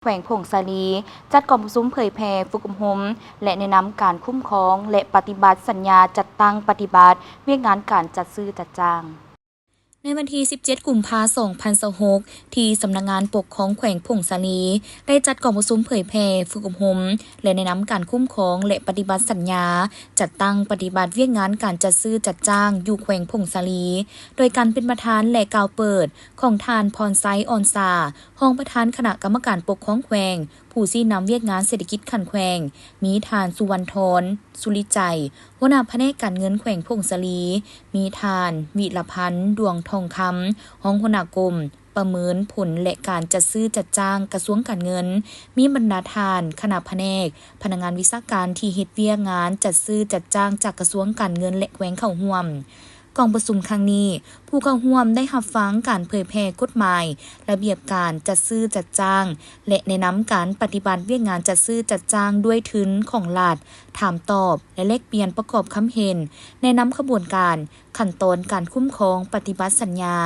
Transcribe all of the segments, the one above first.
ແຂວງຜົ້ງສາລີ ຈັດກອງປະຊຸມເຜີຍແຜ່, ຝຶກອົບຮົມ ແລະ ແນະນຳການຄຸ້ມຄອງ ແລະ ປະຕິບັດສັນຍາຈັດຕັ້ງປະຕິບັດວຽກງານການຈັດຊື້ຈັດຈ້າງ. ໃນວັນທີສິບເຈັດ ກຸມພາ ສອງພັນຊາວຫົກ ທີ່ສຳນັກງານປົກຄອງແຂວງຜົ້ງສາລີ ໄດ້ຈັດກອງປະຊຸມເຜີຍແຜ່, ຝຶກອົບຮົມ ແລະ ແນະນຳການຄຸ້ມຄອງ ແລະ ປະຕິບັດສັນຍາຈັດຕັ້ງປະຕິບັດວຽກງານການຈັດຊື້ຈັດຈ້າງຢູ່ແຂວງຜົ້ງສາລີ ໂດຍການເປັນປະທານ ແລະ ກ່າວເປີດຂອງທ່ານ ພອນໄຊ ອອນຊາ ຮອງປະທານຄະນະກຳມະການປົກຄອງແຂວງ, ຜູ້ຊີ້ນຳວຽກງານເສດຖະກິດຂັ້ນແຂວງ ມີທ່ານ ສຸວັນທອນ ສຸລິໄຈ ຫົວໜ້າພະແນກການເງິນແຂວງຜົ້ງສາລີ, ມີທ່ານ ວິລະພັນ ດວງທອງຄຳ ຮອງຫົວໜ້າກົມປະເມີນຜົນ ແລະ ການຈັດຊື້ຈັດຈ້າງ ກະຊວງການເງິນ, ມີບັນດາທ່ານຄະນະພະແນກ, ພະນັກງານວິຊາການທີ່ເຮັດວຽກງານຈັດຊື້ຈັດຈ້າງຈາກກະຊວງການເງິນ ແລະ ແຂວງເຂົ້າຮ່ວມ. ກອງປະຊຸມຄັ້ງນີ້, ຜູ້ເຂົ້າຮ່ວມໄດ້ຮັບຟັງການເຜີຍແຜ່ກົດໝາຍ, ລະບຽບການຈັດຊື້ຈັດຈ້າງ ແລະ ແນະນຳການປະຕິບັດວຽກງານຈັດຊື້ຈັດຈ້າງດ້ວຍທຶນຂອງລັດ, ຖາມຕອບ ແລະ ແລກປ່ຽນປະກອບຄຳເຫັນ, ແນະນຳຂະບວນການ, ຂັ້ນຕອນການຄຸ້ມຄອງປະຕິບັດສັນຍາ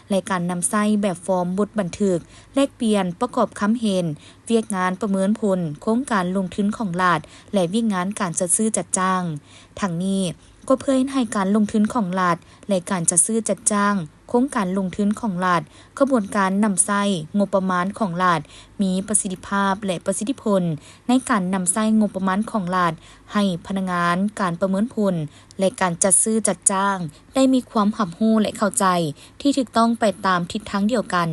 ແລະ ການນຳໃຊ້ແບບຟອມບົດບັນທຶກ, ແລກປ່ຽນປະກອບຄຳເຫັນ, ວຽກງານປະເມີນຜົນໂຄງການລົງທຶນຂອງລັດ ແລະ ວຽກງານການຈັດຊື້ຈັດຈ້າງ. ທັງນີ້, ກໍເພື່ອເຮັດໃຫ້ການລົງທຶນຂອງລັດ ແລະ ການຈັດຊື້ຈັດຈ້າງໂຄງການລົງທຶນຂອງລັດ, ຂະບວນການນຳໃຊ້ງົບປະມານຂອງລັດ ມີປະສິດທິພາບ ແລະ ປະສິດທິຜົນໃນການນຳໃຊ້ງົບປະມານຂອງລັດ ໃຫ້ພະນັກງານການປະເມີນຜົນ ແລະ ການຈັດຊື້ຈັດຈ້າງ ໄດ້ມີຄວາມຮັບຮູ້ ແລະ ເຂົ້າໃຈ ທີ່ຖືກຕ້ອງໄປຕາມທິດທາງດຽວກັນ.